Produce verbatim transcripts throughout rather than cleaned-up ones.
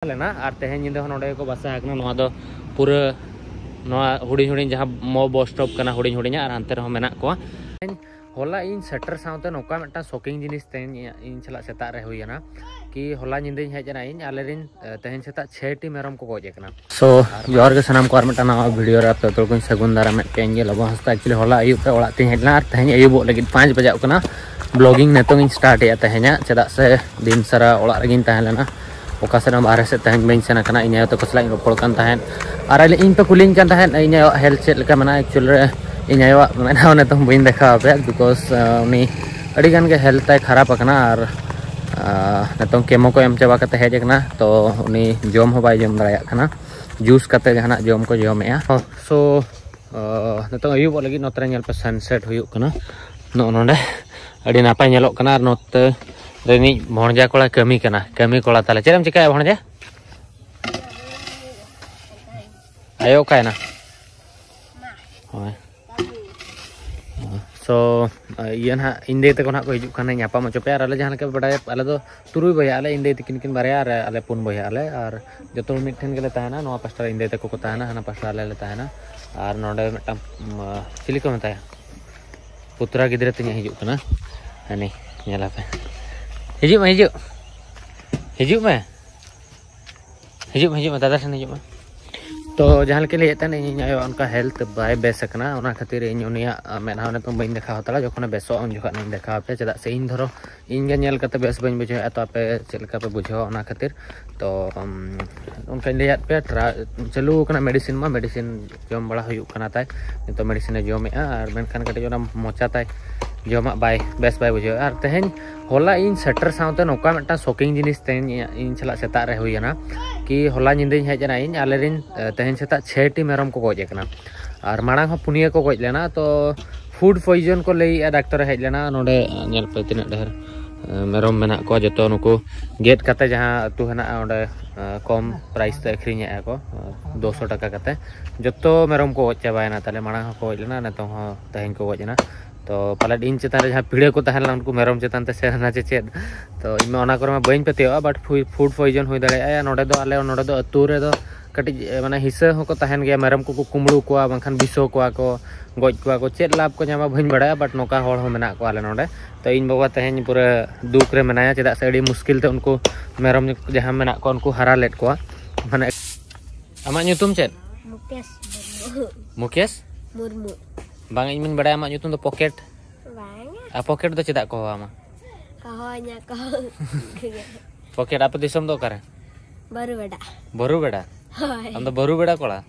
ᱞᱮᱱᱟ, ᱟᱨ ᱛᱮᱦᱮᱧ ᱧᱤᱫᱟᱹ ᱦᱚᱸ ᱱᱚᱰᱮ ᱜᱮᱠᱚ ᱵᱟᱥᱟ ᱟᱠᱟᱱᱟ᱾ ᱱᱚᱣᱟ ᱫᱚ ᱯᱩᱨᱟᱹ ᱱᱚᱣᱟ ᱦᱩᱰᱤᱧ ᱦᱩᱰᱤᱧ ᱡᱟᱦᱟᱸ ᱢᱚ ᱵᱚᱥ ᱥᱴᱚᱯ ᱠᱟᱱᱟ, ᱦᱩᱰᱤᱧ ᱦᱩᱰᱤᱧᱟᱜ, ᱟᱨ ᱦᱟᱱᱛᱮ ᱨᱮᱦᱚᱸ ᱢᱮᱱᱟᱜ ᱠᱚᱣᱟ᱾ ᱦᱚᱞᱟ ᱤᱧ ᱥᱮᱴᱮᱨ ᱥᱟᱶᱛᱮ ᱱᱚᱝᱠᱟ ᱢᱤᱫᱴᱟᱝ ᱥᱚᱠᱤᱝ ᱡᱤᱱᱤᱥ ᱛᱮᱦᱮᱧ ᱤᱧ ᱥᱟᱞᱟᱜ ᱥᱮᱛᱟᱜ ᱨᱮ ᱦᱩᱭ ᱮᱱᱟ, ᱠᱤ ᱦᱚᱞᱟ ᱧᱤᱫᱟᱹᱧ ᱦᱮᱡ ᱮᱱᱟ ᱤᱧ, ᱟᱞᱮᱨᱮᱱ, ᱮ, ᱛᱮᱦᱮᱧ ᱥᱮᱛᱟᱜ ᱪᱷᱮᱭ ᱴᱤ ᱢᱮᱨᱚᱢ ᱠᱚ ᱜᱚᱡ ᱟᱠᱟᱱᱟ᱾ ᱥᱳ, ᱡᱚᱦᱟᱨ ᱜᱮ ᱥᱟᱱᱟᱢ ᱠᱚ, ᱟᱨ ᱢᱤᱫᱴᱟᱝ ᱱᱟᱣᱟ ᱵᱷᱤᱰᱤᱭᱳ ᱨᱮ ᱟᱯᱮ ᱡᱚᱛᱚ ᱠᱚᱧ ᱥᱟᱹᱜᱩᱱ ᱫᱟᱨᱟᱢᱮᱫ ᱯᱮᱭᱟ᱾ ᱤᱧ ᱜᱮ ᱞᱚᱵᱚ ᱦᱟᱸᱥᱫᱟ᱾ ᱮᱠᱪᱩᱭᱮᱞᱤ ᱦᱚᱞᱟ ᱟᱹᱭᱩᱵ ᱨᱮ ᱚᱲᱟᱜ ᱛᱤᱧ ᱦᱮᱡ ᱞᱮᱱᱟ, ᱟᱨ ᱛᱮᱦᱮᱧ ᱟᱹᱭᱩᱵᱚᱜ ᱞᱟᱹᱜᱤᱫ ᱯᱟᱸᱪ ᱵᱟᱡᱟᱜ ᱠᱟᱱᱟ᱾ ᱵᱞᱚᱜᱤᱝ ᱱᱤᱛᱚᱝ ᱤᱧ ᱥᱴᱟᱨᱴ ᱮᱫᱼᱟ ᱛᱮᱦᱮᱧᱟᱜ, ᱪᱮᱫᱟᱜ ᱥᱮ ᱫᱤᱱ ᱥᱟᱨᱟ ᱚᱲᱟᱜ ᱨᱮᱜᱮᱧ ᱛᱟᱦᱮᱸ ᱞᱮᱱᱟ, ᱚᱠᱟ ᱥᱮᱫ ᱦᱚᱸ ᱵᱟᱦᱨᱮ ᱥᱮᱫ ᱛᱮᱦᱮᱧ ᱵᱟᱹᱧ ᱥᱮᱱ ᱟᱠᱟᱱᱟ᱾ ᱤᱧ ᱟᱭᱳ ᱛᱟᱠᱚ ᱥᱟᱞᱟᱜ ᱤᱧ ᱨᱚᱯᱚᱲ ᱠᱟᱱ ᱛᱟᱦᱮᱸᱫ, ᱟᱨ ᱟᱞᱮ, ᱤᱧ ᱯᱮ ᱠᱩᱞᱤᱧ ᱠᱟᱱ ᱛᱟᱦᱮᱸᱫ ᱤᱧ ᱟᱭᱳᱣᱟᱜ ᱦᱮᱞᱛᱷ ᱪᱮᱫ ᱞᱮᱠᱟ ᱢᱮᱱᱟᱜᱼᱟ᱾ ᱮᱠᱪᱩᱭᱮᱞ ᱨᱮ ᱤᱧ ᱟᱭᱳᱣᱟᱜ ᱢᱮᱫᱦᱟ ᱦᱚᱸ ᱱᱤᱛᱚᱝ ᱵᱟᱹᱧ ᱫᱮᱠᱷᱟᱣ ᱟᱯᱮᱭᱟ, ᱵᱤᱠᱚᱡᱽ ᱩᱱᱤ ᱟᱹᱰᱤ ᱜᱟᱱ ᱜᱮ ᱦᱮᱞᱛᱷ ᱛᱟᱭ ᱠᱷᱟᱨᱟᱯ ᱟᱠᱟᱱᱟ, ᱟᱨ, ᱟᱨ ᱱᱤᱛᱚᱝ ᱠᱮᱢᱳ ᱠᱚ ᱮᱢ ᱪᱟᱵᱟ ᱠᱟᱛᱮ ᱦᱮᱡ ᱟᱠᱟᱱᱟ, ᱛᱚ ᱩᱱᱤ ᱡᱚᱢ ᱦᱚᱸ ᱵᱟᱭ ᱡᱚᱢ ᱫᱟᱲᱮᱭᱟᱜ ᱠᱟᱱᱟ᱾ ᱡᱩᱥ ᱠᱟᱛᱮ ᱡᱟᱦᱟᱱᱟᱜ ᱡᱚᱢ ᱠᱚ ᱡᱚᱢᱮᱜᱼᱟ᱾ ᱥᱳ, ᱱᱤᱛᱚᱝ ᱟᱹᱭᱩᱵᱚᱜ ᱞᱟᱹᱜᱤᱫ᱾ ᱱᱚᱛᱮ ᱨᱮ ᱧᱮᱞ ᱯᱮ, ᱥᱟᱱᱥᱮᱴ ᱦᱩᱭᱩᱜ ᱠᱟᱱᱟ ᱱᱚᱜᱼᱚ ᱱᱚᱰᱮ, ᱟᱹᱰᱤ ᱱᱟᱯᱟᱭ ᱧᱮᱞᱚᱜ ᱠᱟᱱᱟ᱾ ᱟᱨ ᱱᱚᱛᱮ ᱨᱤᱱᱤᱡ ᱵᱷᱚᱬᱡᱟ ᱠᱚᱲᱟ ᱠᱟᱹᱢᱤ ᱠᱟᱱᱟ, ᱠᱟᱹᱢᱤ ᱠᱚᱲᱟ ᱛᱟᱞᱮ᱾ ᱪᱮᱫ ᱮᱢ ᱪᱤᱠᱟᱹᱭᱟ ᱵᱷᱚᱬᱡᱟ? ᱟᱭᱳ ᱚᱠᱟᱭᱮᱱᱟ? ᱦᱳᱭ᱾ ᱥᱳ, ᱤᱭᱟᱹ ᱱᱟᱦᱟᱜ, ᱤᱧ ᱫᱟᱹᱭ ᱛᱟᱠᱚ ᱱᱟᱦᱟᱜ ᱠᱚ ᱦᱤᱡᱩᱜ ᱠᱟᱱᱟ ᱧᱟᱯᱟᱢ ᱦᱚᱪᱚ ᱯᱮ᱾ ᱟᱨ ᱟᱞᱮ ᱡᱟᱦᱟᱸ ᱞᱮᱠᱟ ᱯᱮ ᱵᱟᱰᱟᱭᱟ, ᱟᱞᱮ ᱫᱚ ᱛᱩᱨᱩᱭ ᱵᱚᱭᱦᱟᱜ ᱟᱞᱮ, ᱤᱧ ᱫᱟᱹᱭ ᱛᱟᱹᱠᱤᱱ ᱠᱤᱱ ᱵᱟᱨᱭᱟ, ᱟᱨ ᱟᱞᱮ ᱯᱩᱱ ᱵᱚᱭᱦᱟᱜ ᱟᱞᱮ᱾ ᱟᱨ ᱡᱚᱛᱚ ᱦᱚᱲ ᱢᱤᱫ ᱴᱷᱮᱱ ᱜᱮᱞᱮ ᱛᱟᱦᱮᱱᱟ, ᱱᱚᱣᱟ ᱯᱟᱥᱴᱟ ᱨᱮ ᱤᱧ ᱫᱟᱹᱭ ᱛᱟᱠᱚ ᱠᱚ ᱛᱟᱦᱮᱱᱟ, ᱦᱟᱱᱟ ᱯᱟᱥᱴᱟ ᱨᱮ ᱟᱞᱮ ᱞᱮ ᱛᱟᱦᱮᱱᱟ᱾ ᱟᱨ ᱱᱚᱰᱮ ᱢᱤᱫᱴᱟᱝ, ᱩᱢ, ᱪᱤᱞᱤ ᱠᱚ ᱢᱮᱛᱟᱭᱟ, ᱯᱩᱛᱨᱟ ᱜᱤᱫᱽᱨᱟᱹ ᱛᱤᱧ ᱦᱤᱡᱩᱜ ᱠᱟᱱᱟ, ᱦᱟᱹᱱᱤ, ᱧᱮᱞᱟᱯᱮ᱾ ᱦᱤᱡᱩᱜ ᱢᱮ, ᱦᱤᱡᱩᱜ, ᱦᱤᱡᱩᱜ ᱢᱮ, ᱦᱤᱡᱩᱜ ᱢᱮ, ᱦᱤᱡᱩᱜ ᱢᱮ, ᱫᱟᱫᱟ ᱴᱷᱮᱱ ᱦᱤᱡᱩᱜ ᱢᱮ᱾ ᱛᱚ, ᱡᱟᱦᱟᱸ ᱞᱮᱠᱟᱧ ᱞᱟᱹᱭᱮᱫ ᱛᱟᱦᱮᱱ, ᱤᱧ ᱟᱭᱳ ᱚᱱᱠᱟ ᱦᱮᱞᱛᱷ ᱵᱟᱭ ᱵᱮᱥ ᱟᱠᱟᱱᱟ, ᱚᱱᱟ ᱠᱷᱟᱹᱛᱤᱨ ᱤᱧ ᱩᱱᱤᱭᱟᱜ, ᱟ, ᱢᱮᱫᱦᱟ ᱱᱤᱛᱚᱝ ᱵᱟᱹᱧ ᱫᱮᱠᱷᱟᱣ ᱦᱟᱛᱟᱲᱟ᱾ ᱡᱚᱠᱷᱚᱱᱮ ᱵᱮᱥᱚᱜᱼᱟ, ᱩᱱ ᱡᱚᱠᱷᱚᱱ ᱤᱧ ᱫᱮᱠᱷᱟᱣ ᱟᱯᱮᱭᱟ᱾ ᱪᱮᱫᱟᱜ ᱥᱮ ᱤᱧ, ᱫᱷᱚᱨᱚ, ᱤᱧ ᱜᱮ ᱧᱮᱞ ᱠᱟᱛᱮ ᱵᱮᱥ ᱵᱟᱹᱧ ᱵᱩᱡᱷᱟᱹᱣᱮᱫᱼᱟ, ᱛᱚ ᱟᱯᱮ ᱪᱮᱫ ᱞᱮᱠᱟ ᱯᱮ ᱵᱩᱡᱷᱟᱹᱣᱟ, ᱚᱱᱟ ᱠᱷᱟᱹᱛᱤᱨ᱾ ᱛᱚ, ᱩᱢ, ᱚᱱᱠᱟᱧ ᱞᱟᱹᱭᱟᱫ ᱯᱮᱭᱟ, ᱴᱨᱟ-, ᱪᱟᱹᱞᱩ ᱟᱠᱟᱱᱟ ᱢᱮᱰᱤᱥᱤᱱ ᱢᱟ, ᱢᱮᱰᱤᱥᱤᱱ ᱡᱚᱢ ᱵᱟᱲᱟ ᱦᱩᱭᱩᱜ ᱠᱟᱱᱟ ᱛᱟᱭ᱾ ᱱᱤᱛᱚᱜ ᱢᱮᱰᱤᱥᱤᱱᱮ ᱡᱚᱢᱮᱫᱼᱟ, ᱟᱨ ᱢᱮᱱᱠᱷᱟᱱ ᱠᱟᱹᱴᱤᱡ ᱚᱱᱟ ᱢᱚᱪᱟ ᱛᱟᱭ ᱡᱚᱢᱟᱜ ᱵᱟᱭ, ᱵᱮᱥ ᱵᱟᱭ ᱵᱩᱡᱷᱟᱹᱣᱮᱫᱼᱟ᱾ ᱟᱨ ᱛᱮᱦᱮᱧ, ᱦᱚᱞᱟ ᱤᱧ ᱥᱮᱴᱮᱨ ᱥᱟᱶᱛᱮ ᱱᱚᱝᱠᱟ ᱢᱤᱫᱴᱟᱝ ᱥᱚᱠᱤᱝ ᱡᱤᱱᱤᱥ ᱛᱮᱦᱮᱧ ᱤᱧ, ᱤᱧ ᱥᱟᱞᱟᱜ ᱥᱮᱛᱟᱜ ᱨᱮ ᱦᱩᱭᱮᱱᱟ, ᱠᱤ ᱦᱚᱞᱟ ᱧᱤᱫᱟᱹᱧ ᱦᱮᱡ ᱮᱱᱟ ᱤᱧ, ᱟᱞᱮᱨᱮᱱ, ᱮ, ᱛᱮᱦᱮᱧ ᱥᱮᱛᱟᱜ ᱪᱷᱮᱭ ᱴᱤ ᱢᱮᱨᱚᱢ ᱠᱚ ᱜᱚᱡ ᱟᱠᱟᱱᱟ᱾ ᱟᱨ ᱢᱟᱲᱟᱝ ᱦᱚᱸ ᱯᱩᱱᱭᱟᱹ ᱠᱚ ᱜᱚᱡ ᱞᱮᱱᱟ᱾ ᱛᱚ, ᱯᱷᱩᱰ ᱯᱚᱭᱡᱚᱱ ᱠᱚ ᱞᱟᱹᱭᱮᱜᱼᱟ, ᱰᱟᱠᱛᱚᱨᱮ ᱦᱮᱡ ᱞᱮᱱᱟ ᱱᱚᱰᱮ, ᱧᱮᱞ ᱯᱮ ᱛᱤᱱᱟᱹᱜ ᱰᱷᱮᱨ, ᱮ, ᱢᱮᱨᱚᱢ ᱢᱮᱱᱟᱜ ᱠᱚᱣᱟ᱾ ᱡᱚᱛᱚ ᱱᱩᱠᱩ ᱜᱮᱫ ᱠᱟᱛᱮ ᱡᱟᱦᱟᱸ ᱟᱹᱛᱩ ᱦᱮᱱᱟᱜᱼᱟ, ᱚᱸᱰᱮ, ᱮ, ᱠᱚᱢ ᱯᱨᱟᱭᱤᱥ ᱛᱮ ᱟᱹᱠᱷᱨᱤᱧᱮᱜᱼᱟ ᱠᱚ, ᱮ, ᱫᱩᱥᱚ ᱴᱟᱠᱟ ᱠᱟᱛᱮ᱾ ᱡᱚᱛᱚ ᱢᱮᱨᱚᱢ ᱠᱚ ᱜᱚᱡ ᱪᱟᱵᱟᱭᱮᱱᱟ ᱛᱟᱞᱮ, ᱢᱟᱲᱟᱝ ᱦᱚᱸᱠᱚ ᱜᱚᱡ ᱞᱮᱱᱟ, ᱱᱤᱛᱚᱝ ᱦᱚᱸ ᱛᱮᱦᱮᱧ ᱠᱚ ᱜᱚᱡ ᱮᱱᱟ᱾ ᱛᱚ ᱯᱟᱞᱮᱫ ᱤᱧ ᱪᱮᱛᱟᱱ ᱨᱮ ᱡᱟᱦᱟᱸ ᱯᱤᱲᱟᱹ ᱠᱚ ᱛᱟᱦᱮᱸ ᱞᱮᱱᱟ, ᱩᱱᱠᱩ ᱢᱮᱨᱚᱢ ᱪᱮᱛᱟᱱ ᱛᱮ ᱥᱮᱱ ᱮᱱᱟ ᱪᱮ ᱪᱮᱫ᱾ ᱛᱚ ᱤᱧ ᱢᱟ ᱚᱱᱟ ᱠᱚᱨᱮ ᱢᱟ ᱵᱟᱹᱧ ᱯᱟᱹᱛᱭᱟᱹᱣᱟᱜᱼᱟ, but food poison ᱦᱩᱭ ᱫᱟᱲᱮᱭᱟᱜᱼᱟ᱾ ᱱᱚᱰᱮ ᱫᱚ, ᱟᱞᱮ ᱱᱚᱰᱮ ᱫᱚ ᱟᱹᱛᱩ ᱨᱮᱫᱚ ᱠᱟᱹᱴᱤᱡ, ᱮ, ᱢᱟᱱᱮ ᱦᱤᱸᱥᱟᱹ ᱦᱚᱸᱠᱚ ᱛᱟᱦᱮᱱ ᱜᱮᱭᱟ, ᱢᱮᱨᱚᱢ ᱠᱚᱠᱚ ᱠᱩᱢᱵᱽᱲᱩ ᱠᱚᱣᱟ, ᱵᱟᱝᱠᱷᱟᱱ ᱵᱤᱥᱟᱹ ᱠᱚᱣᱟ ᱠᱚ, ᱜᱚᱡ ᱠᱚᱣᱟ ᱠᱚ, ᱪᱮᱫ ᱞᱟᱵᱷ ᱠᱚ ᱧᱟᱢᱟ ᱵᱟᱹᱧ ᱵᱟᱲᱟᱭᱟ, but ᱱᱚᱝᱠᱟ ᱦᱚᱲ ᱦᱚᱸ ᱢᱮᱱᱟᱜ ᱠᱚᱣᱟ ᱟᱞᱮ ᱱᱚᱰᱮ᱾ ᱛᱚ ᱤᱧ ᱵᱟᱵᱟ ᱛᱮᱦᱮᱧ ᱯᱩᱨᱟᱹ ᱫᱩᱠ ᱨᱮ ᱢᱮᱱᱟᱭᱟ, ᱪᱮᱫᱟᱜ ᱥᱮ ᱟᱹᱰᱤ ᱢᱩᱥᱠᱤᱞ ᱛᱮ ᱩᱱᱠᱩ ᱢᱮᱨᱚᱢ ᱡᱟᱦᱟᱸ ᱢᱮᱱᱟᱜ ᱠᱚᱣᱟ, ᱩᱱᱠᱩ ᱦᱟᱨᱟ ᱞᱮᱫ ᱠᱚᱣᱟ᱾ ᱢᱟᱱᱮ, ᱟᱢᱟᱜ ᱧᱩᱛᱩᱢ ᱪᱮᱫ? ᱢᱩᱠᱮᱥ ᱢᱩᱨᱢᱩ᱾ ᱢᱩᱠᱮᱥ? ᱢᱩᱨᱢᱩ᱾ ᱵᱟᱝ, ᱤᱧ ᱢᱟᱧ ᱵᱟᱲᱟᱭᱟ ᱟᱢᱟᱜ ᱧᱩᱛᱩᱢ ᱫᱚ ᱯᱚᱠᱮᱴ᱾ ᱵᱟᱝᱟ᱾ ᱟᱨ ᱯᱚᱠᱮᱴ ᱫᱚ ᱪᱮᱫᱟᱜ ᱠᱚ ᱦᱚᱦᱚᱣᱟᱢᱟ? ᱦᱚᱦᱚᱧᱟ ᱠᱚ᱾ ᱯᱚᱠᱮᱴ, ᱟᱯᱮ ᱫᱤᱥᱚᱢ ᱫᱚ ᱚᱠᱟᱨᱮ? ᱵᱟᱹᱨᱩ ᱵᱮᱰᱟ᱾ ᱵᱟᱹᱨᱩ ᱵᱮᱰᱟ? ᱦᱳᱭ᱾ ᱟᱢ ᱫᱚ ᱵᱟᱹᱨᱩ ᱵᱮᱰᱟ ᱠᱚᱲᱟ?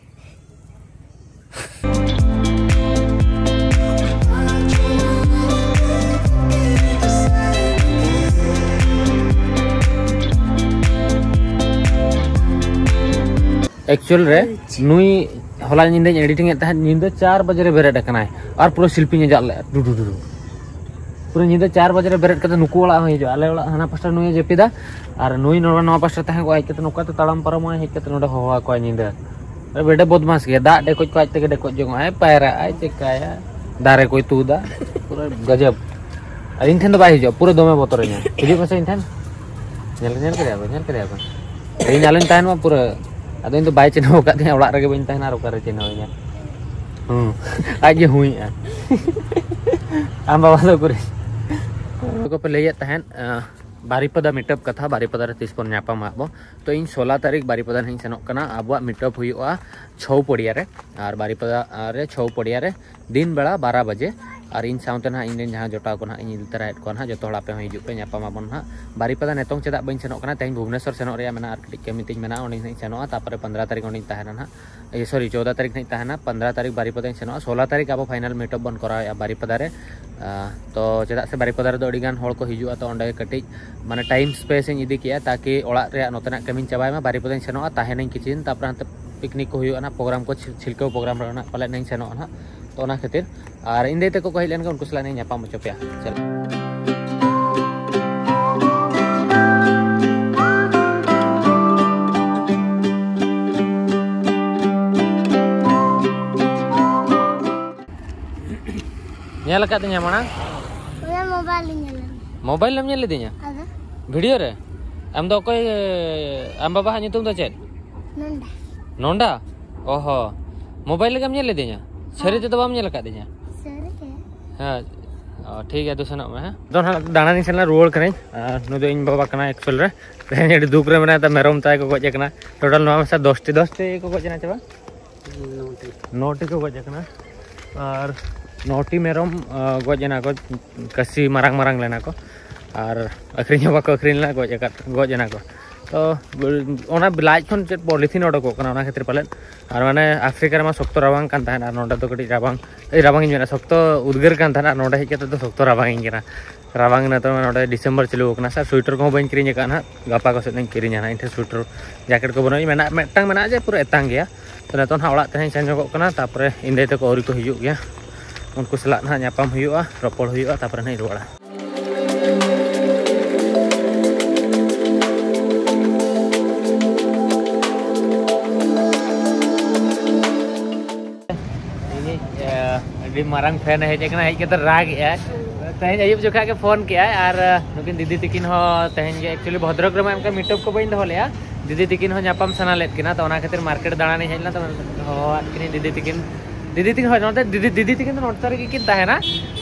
ᱮᱠᱪᱩᱭᱮᱞ ᱨᱮ ᱱᱩᱭ ᱦᱚᱞᱟ ᱧᱤᱫᱟᱹᱧ ᱮᱰᱤᱴᱤᱝ ᱮᱫ ᱛᱟᱦᱮᱸᱫ, ᱧᱤᱫᱟᱹ ᱪᱟᱨ ᱵᱟᱡᱮ ᱨᱮ ᱵᱮᱨᱮᱫ ᱟᱠᱟᱱᱟᱭ ᱟᱨ ᱯᱩᱨᱟᱹ ᱥᱤᱞᱯᱤᱧ ᱟᱡᱟᱜ ᱞᱮᱫᱼᱟ, ᱰᱩᱰᱩ ᱰᱩᱰᱩ᱾ ᱯᱩᱨᱟᱹ ᱧᱤᱫᱟᱹ ᱪᱟᱨ ᱵᱟᱡᱮ ᱨᱮ ᱵᱮᱨᱮᱫ ᱠᱟᱛᱮ ᱱᱩᱠᱩ ᱚᱲᱟᱜ ᱦᱚᱸ ᱦᱤᱡᱩᱜᱼᱟ, ᱟᱞᱮ ᱚᱲᱟᱜ ᱦᱟᱱᱟ ᱯᱟᱥᱴᱟ ᱱᱩᱭᱮ ᱡᱟᱹᱯᱤᱫᱟ, ᱟᱨ ᱱᱩᱭ ᱱᱚᱣᱟ, ᱱᱚᱣᱟ ᱯᱟᱥᱴᱟ ᱛᱟᱦᱮᱸ ᱠᱚᱜᱼᱟ, ᱦᱮᱡ ᱠᱟᱛᱮ ᱱᱚᱝᱠᱟ ᱛᱮ ᱛᱟᱲᱟᱢ ᱯᱟᱨᱚᱢᱚᱜᱼᱟᱭ, ᱦᱮᱡ ᱠᱟᱛᱮ ᱱᱚᱰᱮ ᱦᱚᱦᱚ ᱟᱠᱚᱣᱟᱭ ᱧᱤᱫᱟᱹ᱾ ᱟᱨ ᱵᱮᱰᱮ ᱵᱚᱫᱢᱟᱥ ᱜᱮᱭᱟ, ᱫᱟᱜ ᱰᱮᱠᱚᱡ ᱠᱚ ᱟᱡ ᱛᱮᱜᱮ ᱰᱮᱠᱚᱡ ᱡᱚᱝᱚᱜᱼᱟᱭ, ᱯᱟᱭᱨᱟᱜᱼᱟᱭ, ᱪᱮᱠᱟᱭᱟ, ᱫᱟᱨᱮ ᱠᱚᱭ ᱛᱩᱫᱟ, ᱯᱩᱨᱟᱹ ᱜᱟᱡᱟᱵ᱾ ᱟᱨ ᱤᱧ ᱴᱷᱮᱱ ᱫᱚ ᱵᱟᱭ ᱦᱤᱡᱩᱜᱼᱟ, ᱯᱩᱨᱟᱹ ᱫᱚᱢᱮ ᱵᱚᱛᱚᱨᱤᱧᱟ᱾ ᱦᱤᱡᱩᱜ ᱢᱮᱥᱮ ᱤᱧ ᱴᱷᱮᱱ, ᱧᱮᱞ, ᱧᱮᱞ ᱠᱮᱫᱮᱭᱟ ᱵᱮᱱ, ᱧᱮᱞ ᱠᱮᱫᱮᱭᱟ ᱵᱮᱱ? ᱤᱧ ᱟᱞᱚᱧ ᱛᱟᱦᱮᱱ ᱢᱟ ᱯᱩᱨᱟᱹ, ᱟᱫᱚ ᱤᱧ ᱫᱚ ᱵᱟᱭ ᱪᱤᱱᱦᱟᱹᱣ ᱟᱠᱟᱫ ᱛᱤᱧᱟᱹ, ᱚᱲᱟᱜ ᱨᱮᱜᱮ ᱵᱟᱹᱧ ᱛᱟᱦᱮᱱᱟ ᱟᱨ ᱚᱠᱟᱨᱮ ᱪᱤᱱᱦᱟᱹᱣᱤᱧᱟ? ᱦᱩᱸ, ᱟᱡ ᱜᱮ ᱦᱩᱸᱭᱮᱜᱼᱟ᱾ ᱟᱢ ᱵᱟᱵᱟ ᱫᱚ ᱩᱠᱩᱨᱤᱡ? ᱠᱚᱯᱮ ᱞᱟᱹᱭᱮᱫ ᱛᱟᱦᱮᱸᱫ, ᱟᱸ, ᱵᱟᱨᱤᱯᱟᱫᱟ meetup ᱠᱟᱛᱷᱟ, ᱵᱟᱨᱤᱯᱟᱫᱟ ᱨᱮ ᱛᱤᱥ ᱵᱚᱱ ᱧᱟᱯᱟᱢᱟ ᱟᱵᱚ? ᱛᱚ ᱤᱧ ᱥᱳᱞᱟ ᱛᱟᱹᱨᱤᱠᱷ ᱵᱟᱨᱤᱯᱟᱫᱟ ᱱᱟᱦᱟᱜ ᱤᱧ ᱥᱮᱱᱚᱜ ᱠᱟᱱᱟ᱾ ᱟᱵᱚᱣᱟᱜ meetup ᱦᱩᱭᱩᱜᱼᱟ ᱪᱷᱚᱣ ᱯᱚᱲᱤᱭᱟ ᱨᱮ, ᱟᱨ ᱵᱟᱨᱤᱯᱟᱫᱟ ᱨᱮ ᱪᱷᱚᱣ ᱯᱚᱲᱤᱭᱟ ᱨᱮ ᱫᱤᱱ ᱵᱮᱲᱟ ᱵᱟᱨᱟ ᱵᱟᱡᱮ᱾ ᱟᱨ ᱤᱧ ᱥᱟᱶᱛᱮ ᱱᱟᱦᱟᱜ ᱤᱧ ᱨᱮᱱ ᱡᱟᱦᱟᱸ ᱡᱚᱴᱟᱣ ᱠᱚ ᱱᱟᱦᱟᱜ ᱤᱧ ᱤᱫᱤ ᱛᱚᱨᱟᱭᱮᱫ ᱠᱚᱣᱟ ᱱᱟᱦᱟᱜ, ᱡᱚᱛᱚ ᱦᱚᱲ ᱟᱯᱮ ᱦᱚᱸ ᱦᱤᱡᱩᱜ ᱯᱮ, ᱧᱟᱯᱟᱢ ᱟᱵᱚᱱ ᱱᱟᱦᱟᱜ᱾ ᱵᱟᱨᱤᱯᱟᱫᱟ ᱱᱤᱛᱚᱝ ᱪᱮᱫᱟᱜ ᱵᱟᱹᱧ ᱥᱮᱱᱚᱜ ᱠᱟᱱᱟ, ᱛᱮᱦᱮᱧ ᱵᱷᱩᱵᱽᱱᱮᱥᱚᱨ ᱥᱮᱱᱚᱜ ᱨᱮᱭᱟᱜ ᱢᱮᱱᱟᱜᱼᱟ, ᱟᱨ ᱠᱟᱹᱴᱤᱡ ᱠᱟᱹᱢᱤ ᱛᱤᱧ ᱢᱮᱱᱟᱜᱼᱟ, ᱚᱸᱰᱮ ᱱᱟᱦᱟᱜ ᱤᱧ ᱥᱮᱱᱚᱜᱼᱟ᱾ ᱛᱟᱨᱯᱚᱨᱮ ᱯᱚᱱᱫᱽᱨᱚ ᱛᱟᱹᱨᱤᱠᱷ ᱚᱸᱰᱮᱧ ᱛᱟᱦᱮᱱᱟ ᱱᱟᱦᱟᱜ, ᱤᱭᱟᱹ, sorry, ᱪᱳᱫᱽᱫᱚ ᱛᱟᱹᱨᱤᱠᱷ ᱱᱟᱦᱟᱜ ᱤᱧ ᱛᱟᱦᱮᱱᱟ, ᱯᱚᱱᱫᱽᱨᱚ ᱛᱟᱹᱨᱤᱠᱷ ᱵᱟᱨᱤᱯᱟᱫᱟᱧ ᱥᱮᱱᱚᱜᱼᱟ, ᱥᱳᱞᱟ ᱛᱟᱹᱨᱤᱠᱷ ᱟᱵᱚ final meetup ᱵᱚᱱ ᱠᱚᱨᱟᱣᱮᱫᱼᱟ ᱵᱟᱨᱤᱯᱟᱫᱟ ᱨᱮ᱾ ᱟᱸ, ᱛᱚ ᱪᱮᱫᱟᱜ ᱥᱮ ᱵᱟᱨᱤᱯᱟᱫᱟ ᱨᱮᱫᱚ ᱟᱹᱰᱤ ᱜᱟᱱ ᱦᱚᱲ ᱠᱚ ᱦᱤᱡᱩᱜᱼᱟ, ᱛᱚ ᱚᱸᱰᱮ ᱠᱟᱹᱴᱤᱡ ᱢᱟᱱᱮ time space ᱤᱧ ᱤᱫᱤ ᱠᱮᱜᱼᱟ, ᱛᱟᱠᱤ ᱚᱲᱟᱜ ᱨᱮᱭᱟᱜ ᱱᱚᱛᱮᱱᱟᱜ ᱠᱟᱹᱢᱤᱧ ᱪᱟᱵᱟᱭ ᱢᱟ, ᱵᱟᱨᱤᱯᱟᱫᱟᱧ ᱥᱮᱱᱚᱜᱼᱟ, ᱛᱟᱦᱮᱱᱟᱹᱧ ᱠᱤᱪᱷᱩ ᱫᱤᱱ, ᱛᱟᱨᱯᱚᱨᱮ ᱦᱟᱱᱛᱮ picnic ᱠᱚ ᱦᱩᱭᱩᱜᱼᱟ ᱱᱟᱦᱟᱜ, program ᱠᱚ ᱪᱷᱤᱞ-, ᱪᱷᱤᱞᱠᱟᱹᱣ program ᱨᱮ ᱱᱟᱦᱟᱜ ᱯᱟᱞᱮᱱ ᱤᱧ ᱥᱮᱱᱚᱜᱼᱟ ᱱᱟᱦᱟᱜ᱾ ᱛᱚ ᱚᱱᱟ ᱠᱷᱟᱹᱛᱤᱨ, ᱟᱨ ᱤᱧ ᱫᱟᱹᱭ ᱛᱟᱠᱚ ᱠᱚ ᱦᱮᱡ ᱞᱮᱱᱠᱷᱟᱱ ᱩᱱᱠᱩ ᱥᱟᱞᱟᱜ ᱤᱧ ᱧᱟᱯᱟᱢ ᱦᱚᱪᱚ ᱯᱮᱭᱟ᱾ ᱪᱚᱞᱚ᱾ ᱧᱮᱞ ᱟᱠᱟᱫ ᱛᱤᱧᱟ ᱢᱟᱲᱟᱝ? ᱚᱱᱟ ᱢᱳᱵᱟᱭᱤᱞ ᱤᱧ ᱧᱮᱞ ᱞᱮᱫᱟ᱾ ᱢᱳᱵᱟᱭᱤᱞ ᱮᱢ ᱧᱮᱞ ᱞᱤᱫᱤᱧᱟ? ᱟᱫᱚ ᱵᱷᱤᱰᱤᱭᱳ ᱨᱮ? ᱟᱢ ᱫᱚ ᱚᱠᱚᱭ? ᱟᱢ ᱵᱟᱵᱟᱣᱟᱜ ᱧᱩᱛᱩᱢ ᱫᱚ ᱪᱮᱫ? ᱱᱚᱸᱰᱟ᱾ ᱱᱚᱸᱰᱟ? ᱚᱦᱚ, ᱢᱳᱵᱟᱭᱤᱞ ᱨᱮᱜᱮᱢ ᱧᱮᱞ ᱞᱤᱫᱤᱧᱟ? ᱥᱟᱹᱨᱤ ᱛᱮᱫᱚ ᱵᱟᱢ ᱧᱮᱞ ᱟᱠᱟᱫᱤᱧᱟ? ᱥᱟᱹᱨᱤ ᱜᱮ᱾ ᱦᱮᱸ᱾ ᱚ, ᱴᱷᱤᱠ ᱜᱮᱭᱟ, ᱫᱩ ᱥᱮᱱᱚᱜ ᱢᱮ, ᱦᱮᱸ᱾ ᱟᱫᱚ ᱱᱟᱦᱟᱜ ᱫᱟᱬᱟᱱᱤᱧ ᱥᱮᱱ ᱞᱮᱱᱟ, ᱨᱩᱣᱟᱹᱲ ᱠᱟᱹᱱᱟᱹᱧ᱾ ᱟᱨ ᱱᱩᱭ ᱫᱚ ᱤᱧ ᱵᱟᱵᱟ ᱠᱟᱱᱟᱭ actual ᱨᱮ᱾ ᱛᱮᱦᱮᱧ ᱟᱹᱰᱤ ᱫᱩᱠ ᱨᱮ ᱢᱮᱱᱟᱭᱟ, ᱛᱟ ᱢᱮᱨᱚᱢ ᱛᱟᱭ ᱠᱚ ᱜᱚᱡ ᱟᱠᱟᱱᱟ᱾ ᱴᱳᱴᱟᱞ ᱱᱚᱣᱟ ᱢᱮᱥᱟ ᱫᱚᱥᱴᱤ, ᱫᱚᱥᱴᱤ ᱠᱚ ᱜᱚᱡ ᱮᱱᱟ ᱪᱮ ᱵᱟᱝ? ᱱᱚᱴᱤ ᱠᱚ ᱜᱚᱡ ᱟᱠᱟᱱᱟ᱾ ᱟᱨ ᱱᱚᱴᱤ ᱢᱮᱨᱚᱢ, ᱟ, ᱜᱚᱡ ᱮᱱᱟ ᱠᱚ, ᱠᱟᱹᱥᱤ ᱢᱟᱨᱟᱝ ᱢᱟᱨᱟᱝ ᱞᱮᱱᱟ ᱠᱚ᱾ ᱟᱨ ᱟᱹᱠᱷᱨᱤᱧ ᱦᱚᱸ ᱵᱟᱠᱚ ᱟᱹᱠᱷᱨᱤᱧ ᱞᱮᱱᱟ, ᱜᱚᱡ ᱟᱠᱟᱫ, ᱜᱚᱡ ᱮᱱᱟ ᱠᱚ᱾ ᱛᱚ ᱚᱱᱟ ᱞᱟᱡ ᱠᱷᱚᱱ ᱪᱮᱫ ᱯᱚᱞᱤᱛᱷᱤᱱ ᱚᱰᱚᱠᱚᱜ ᱠᱟᱱᱟ, ᱚᱱᱟ ᱠᱷᱟᱹᱛᱤᱨ ᱯᱟᱞᱮᱫ᱾ ᱟᱨ ᱢᱟᱱᱮ ᱟᱯᱷᱨᱤᱠᱟ ᱨᱮᱢᱟ ᱥᱚᱠᱛᱚ ᱨᱟᱵᱟᱝ ᱠᱟᱱ ᱛᱟᱦᱮᱸᱫ, ᱟᱨ ᱱᱚᱰᱮ ᱫᱚ ᱠᱟᱹᱴᱤᱡ ᱨᱟᱵᱟᱝ, ᱮᱭ, ᱨᱟᱵᱟᱝ ᱤᱧ ᱢᱮᱱᱟ, ᱥᱚᱠᱛᱚ ᱩᱫᱽᱜᱟᱹᱨ ᱠᱟᱱ ᱛᱟᱦᱮᱸᱫ, ᱟᱨ ᱱᱚᱰᱮ ᱦᱮᱡ ᱠᱟᱛᱮ ᱫᱚ ᱥᱚᱠᱛᱚ ᱨᱟᱵᱟᱝ ᱤᱧ ᱠᱟᱱᱟ᱾ ᱨᱟᱵᱟᱝ ᱱᱤᱛᱚᱜ ᱱᱚᱰᱮ ᱰᱤᱥᱮᱢᱵᱚᱨ ᱪᱟᱹᱞᱩ ᱟᱠᱟᱱᱟ ᱥᱮ, ᱥᱩᱭᱮᱴᱟᱨ ᱠᱚᱦᱚᱸ ᱵᱟᱹᱧ ᱠᱤᱨᱤᱧ ᱟᱠᱟᱫᱼᱟ ᱱᱟᱦᱟᱜ, ᱜᱟᱯᱟ ᱠᱚ ᱥᱮᱫ ᱤᱧ ᱠᱤᱨᱤᱧᱟ ᱱᱟᱦᱟᱜ᱾ ᱤᱧ ᱴᱷᱮᱱ ᱥᱩᱭᱮᱴᱟᱨ ᱡᱮᱠᱮᱴ ᱠᱚ ᱵᱟᱹᱱᱩᱜᱼᱟ, ᱢᱮᱱᱟᱜ, ᱢᱤᱫᱴᱟᱝ ᱢᱮᱱᱟᱜᱼᱟ ᱡᱮ ᱯᱩᱨᱟᱹ ᱮᱛᱟᱝ ᱜᱮᱭᱟ᱾ ᱛᱚ ᱱᱤᱛᱚᱜ ᱱᱟᱦᱟᱜ ᱚᱲᱟᱜ ᱛᱮᱦᱚᱸᱧ ᱥᱮᱱ ᱧᱚᱜᱚᱜ ᱠᱟᱱᱟ, ᱛᱟᱨᱯᱚᱨᱮ ᱤᱧ ᱫᱟᱹᱭ ᱛᱟᱠᱚ ᱟᱹᱣᱨᱤ ᱠᱚ ᱦᱤᱡᱩᱜ ᱜᱮᱭᱟ, ᱩᱱᱠᱩ ᱥᱟᱞᱟᱜ ᱱᱟᱦᱟᱜ ᱧᱟᱯᱟᱢ ᱦᱩᱭᱩᱜᱼᱟ, ᱨᱚᱯᱚᱲ ᱦᱩᱭᱩᱜᱼᱟ, ᱛᱟᱨᱯᱚᱨᱮ ᱱᱟᱦᱟᱜ ᱤᱧ ᱨᱩᱣᱟᱹᱲᱟ᱾ ᱤᱧᱤᱡ, ᱮ, ᱟᱹᱰᱤ ᱢᱟᱨᱟᱝ ᱯᱷᱮᱱ ᱦᱮᱡ ᱟᱠᱟᱱᱟ, ᱦᱮᱡ ᱠᱟᱛᱮ ᱨᱟᱜ ᱮᱜᱼᱟᱭ᱾ ᱛᱮᱦᱮᱧ ᱟᱹᱭᱩᱵ ᱡᱚᱠᱷᱟ ᱜᱮ ᱯᱷᱳᱱ ᱠᱮᱜᱼᱟᱭ, ᱟᱨ, ᱮ, ᱱᱩᱠᱤᱱ ᱫᱤᱫᱤ ᱛᱤᱠᱤᱱ ᱦᱚᱸ ᱛᱮᱦᱮᱧ ᱜᱮ, actually ᱵᱷᱚᱫᱨᱚᱠ ᱨᱮᱢᱟ ᱚᱱᱠᱟ meetup ᱠᱚ ᱵᱟᱹᱧ ᱫᱚᱦᱚ ᱞᱮᱜᱼᱟ, ᱫᱤᱫᱤ ᱛᱤᱠᱤᱱ ᱦᱚᱸ ᱧᱟᱯᱟᱢ ᱥᱟᱱᱟ ᱞᱮᱫ ᱠᱤᱱᱟ, ᱛᱚ ᱚᱱᱟ ᱠᱷᱟᱹᱛᱤᱨ ᱢᱟᱨᱠᱮᱴ ᱫᱟᱬᱟᱱᱤᱧ ᱦᱮᱡ ᱞᱮᱱᱟ, ᱛᱚ ᱦᱚᱦᱚᱣᱟᱫ ᱠᱤᱱᱟᱹᱧ ᱫᱤᱫᱤ ᱛᱤᱠᱤᱱ᱾ ᱫᱤᱫᱤ ᱛᱤᱠᱤᱱ ᱦᱚᱸ ᱱᱚᱛᱮ, ᱫᱤᱫᱤ, ᱫᱤᱫᱤ ᱛᱤᱠᱤᱱ ᱫᱚ ᱱᱚᱛᱮ ᱨᱮᱜᱮ ᱠᱤᱱ ᱛᱟᱦᱮᱱᱟ,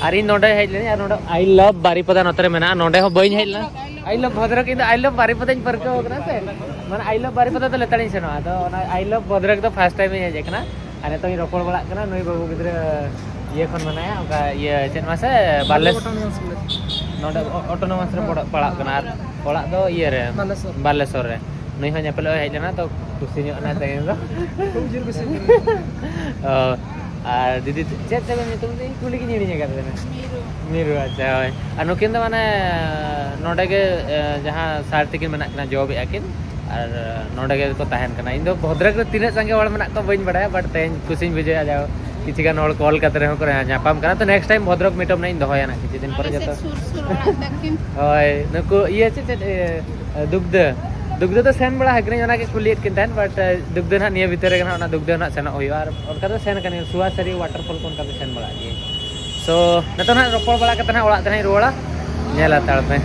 ᱟᱨ ᱤᱧ ᱱᱚᱰᱮ ᱦᱮᱡ ᱞᱮᱱᱟᱧ, ᱟᱨ ᱱᱚᱰᱮ I love ᱵᱟᱨᱤᱯᱟᱫᱟ ᱱᱚᱛᱮ ᱨᱮ ᱢᱮᱱᱟᱜᱼᱟ, ᱱᱚᱰᱮ ᱦᱚᱸ ᱵᱟᱹᱧ ᱦᱮᱡ ᱞᱮᱱᱟ᱾ I love ᱵᱷᱚᱫᱨᱚᱠ, ᱤᱧ ᱫᱚ I love ᱵᱟᱨᱤᱯᱟᱫᱟᱧ ᱯᱟᱹᱨᱠᱟᱹᱣ ᱠᱟᱱᱟ ᱥᱮ, ᱢᱟᱱᱮ I love ᱵᱟᱨᱤᱯᱟᱫᱟ ᱫᱚ ᱞᱮᱛᱟᱲᱤᱧ ᱥᱮᱱᱚᱜᱼᱟ, ᱟᱫᱚ ᱚᱱᱟ I love ᱵᱷᱚᱫᱨᱚᱠ ᱫᱚ first time ᱤᱧ ᱦᱮᱡ ᱟᱠᱟᱱᱟ᱾ ᱟᱨ ᱱᱤᱛᱚᱜ ᱤᱧ ᱨᱚᱯᱚᱲ ᱵᱟᱲᱟᱜ ᱠᱟᱱᱟ, ᱱᱩᱭ ᱵᱟᱹᱵᱩ ᱜᱤᱫᱽᱨᱟᱹ ᱤᱭᱟᱹ ᱠᱷᱚᱱ ᱢᱮᱱᱟᱭᱟ, ᱚᱱᱠᱟ ᱤᱭᱟᱹ ᱪᱮᱫ ᱢᱟᱥᱮ ᱵᱟᱨᱞᱮᱥ, ᱱᱚᱰᱮ ᱚᱴᱳᱱᱚᱢᱟᱥ ᱨᱮ ᱯᱟᱲᱟᱜ ᱠᱟᱱᱟ, ᱟᱨ ᱚᱲᱟᱜ ᱫᱚ ᱤᱭᱟᱹ ᱨᱮ, ᱵᱟᱞᱮᱥᱚᱨ᱾ ᱵᱟᱞᱮᱥᱚᱨ ᱨᱮ᱾ ᱱᱩᱭ ᱦᱚᱸ ᱧᱮᱯᱮᱞᱚᱜ ᱮ ᱦᱮᱡ ᱞᱮᱱᱟ, ᱛᱚ ᱠᱩᱥᱤ ᱧᱚᱜ ᱮᱱᱟᱭ ᱛᱮᱦᱮᱧ ᱫᱚ᱾ ᱚ, ᱟᱨ ᱫᱤᱫᱤ ᱪᱮᱫ ᱛᱟᱵᱮᱱ ᱧᱩᱛᱩᱢ? ᱫᱤᱧ ᱠᱩᱞᱤ ᱜᱤᱧ ᱦᱤᱲᱤᱧ ᱟᱠᱟᱫ ᱛᱟᱵᱮᱱᱟ᱾ ᱢᱤᱨᱩ᱾ ᱢᱤᱨᱩ, ᱟᱪᱪᱷᱟ, ᱦᱳᱭ᱾ ᱟᱨ ᱱᱩᱠᱤᱱ ᱫᱚ ᱢᱟᱱᱮ ᱱᱚᱰᱮ ᱜᱮ, ᱮ, ᱡᱟᱦᱟᱸ ᱥᱟᱨ ᱛᱤᱠᱤᱱ ᱢᱮᱱᱟᱜ ᱠᱤᱱᱟ, ᱡᱚᱵ ᱮᱫᱼᱟ ᱠᱤᱱ, ᱟᱨ ᱱᱚᱰᱮ ᱜᱮ ᱠᱚ ᱛᱟᱦᱮᱱ ᱠᱟᱱᱟ᱾ ᱤᱧ ᱫᱚ ᱵᱷᱚᱫᱨᱚᱠ ᱨᱮ ᱛᱤᱱᱟᱹᱜ ᱥᱟᱸᱜᱮ ᱦᱚᱲ ᱢᱮᱱᱟᱜ ᱠᱚᱣᱟ ᱵᱟᱹᱧ ᱵᱟᱲᱟᱭᱟ, but ᱛᱮᱦᱮᱧ ᱠᱩᱥᱤᱧ ᱵᱩᱡᱷᱟᱹᱣᱮᱫᱼᱟ, ᱡᱟᱦᱟᱸ ᱠᱤᱪᱷᱩ ᱜᱟᱱ ᱦᱚᱲ ᱠᱚᱞ ᱠᱟᱛᱮ ᱨᱮᱦᱚᱸ ᱠᱚ ᱧᱟᱯᱟᱢ ᱠᱟᱱᱟ᱾ ᱛᱚ next time ᱵᱷᱚᱫᱨᱚᱠ meetup ᱱᱟᱜ ᱤᱧ ᱫᱚᱦᱚᱭᱟ ᱱᱟᱜ ᱠᱤᱪᱷᱩ ᱫᱤᱱ ᱯᱚᱨᱮ ᱟᱞᱮ ᱥᱮᱫ ᱡᱚᱛᱚ᱾ ᱥᱩᱨ ᱥᱩᱨ ᱚᱲᱟᱜ ᱛᱟᱹᱠᱤᱱ᱾ ᱦᱳᱭ, ᱱᱩᱠᱩ ᱤᱭᱟᱹ ᱪᱮᱫ ᱪᱮᱫ, ᱮ, ᱫᱩᱜᱽᱫᱟᱹ, ᱫᱩᱜᱽᱫᱟᱹ ᱫᱚ ᱥᱮᱱ ᱵᱟᱲᱟ ᱟᱠᱟᱱᱟᱹᱧ, ᱚᱱᱟ ᱜᱮ ᱠᱩᱞᱤᱭᱮᱫ ᱠᱤᱱ ᱛᱟᱦᱮᱸᱫ, but, ᱮ, ᱫᱩᱜᱽᱫᱟᱹ ᱱᱟᱜ ᱱᱤᱭᱟᱹ ᱵᱷᱤᱛᱟᱹᱨ ᱨᱮᱜᱮ ᱱᱟᱜ ᱚᱱᱟ ᱫᱩᱜᱽᱫᱟᱹ ᱱᱟᱜ ᱥᱮᱱᱚᱜ ᱦᱩᱭᱩᱜᱼᱟ᱾ ᱟᱨ ᱚᱱᱠᱟ ᱫᱚ ᱥᱮᱱ ᱟᱠᱟᱱᱟᱹᱧ, ᱥᱩᱣᱟᱥᱟᱹᱨᱤ waterfall ᱠᱚ ᱚᱱᱠᱟ ᱫᱚ ᱥᱮᱱ ᱵᱟᱲᱟᱜ ᱜᱮᱭᱟᱹᱧ᱾ ᱛᱚ ᱱᱤᱛᱚᱜ ᱱᱟᱦᱟᱜ ᱨᱚᱯᱚᱲ ᱵᱟᱲᱟ ᱠᱟᱛᱮ ᱱᱟᱦᱟᱜ ᱚᱲᱟᱜ ᱛᱮ ᱱᱟᱦᱟᱜ ᱤᱧ ᱨᱩᱣᱟᱹᱲᱟ᱾ ᱧᱮᱞ ᱦᱟᱛᱟᱲ ᱯᱮ᱾